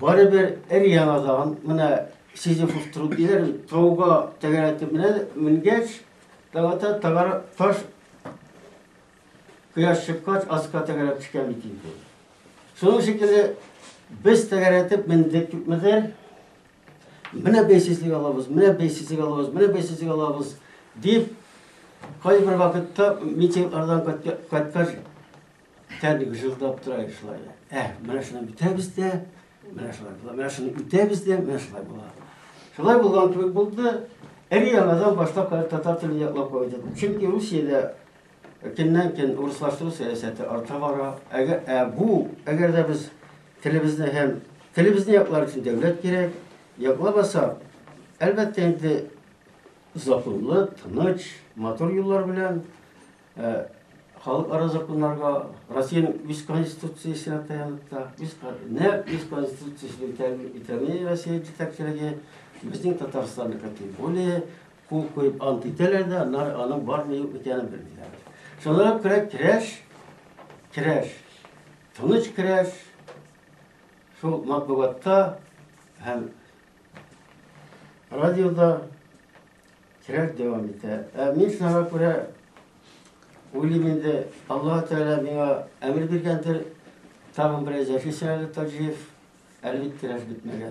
Барыбер өр-яңадан, менә Сизифов труд диләр, тауга тәгәрәтеп менә, менгәч, тагата тагар таш кояш чыккач аска тәгәрәп төшкән бит инде. Шуның шикелле без тәгәрәтеп мендек күпмедер. Менә бәйсезлек алабыз, менә бәйсезлек алабыз, менә бәйсезлек алабыз дип кайбер вакытта митинглардан кайткач тән гыжылдап тора шулай. Ә, менә шуны үтәбез дә, менә шулай була. Менә шуны үтәбез дә, менә шулай була. Шулай булган кебек булды. Әри яңадан башлап хәзер татар телен яклап куйды. Чөнки Русиядә көннән-көн урыслаштыру сәясәте арта бара. Әгәр ә бу, әгәр дә без телебезне һәм телебезне яклар өчен дәүләт кирәк, якламасак, әлбәттә инде законлы, тыныч, матур юллар белән Халыкара законнарга, Россиянең үз конституциясенә таянып та, үз нәкъ үз конституциясен үтәми Россия җитәкчелеге, безнең Татарстанныкы тем более, кул куеп ант итәләр дә, аннары аның бармы юк икәнен белмиләр. Шуңа күрә көрәш, көрәш, тыныч көрәш, шул матбугатта һәм радиода Көрәш дәвам итә. Ә мин шуңа күрә уйлыйм инде, Аллаһ Тәгалә миңа әмер биргәндер, тагын бераз яшисең әле, Таҗиев, әле бит көрәш бетмәгән.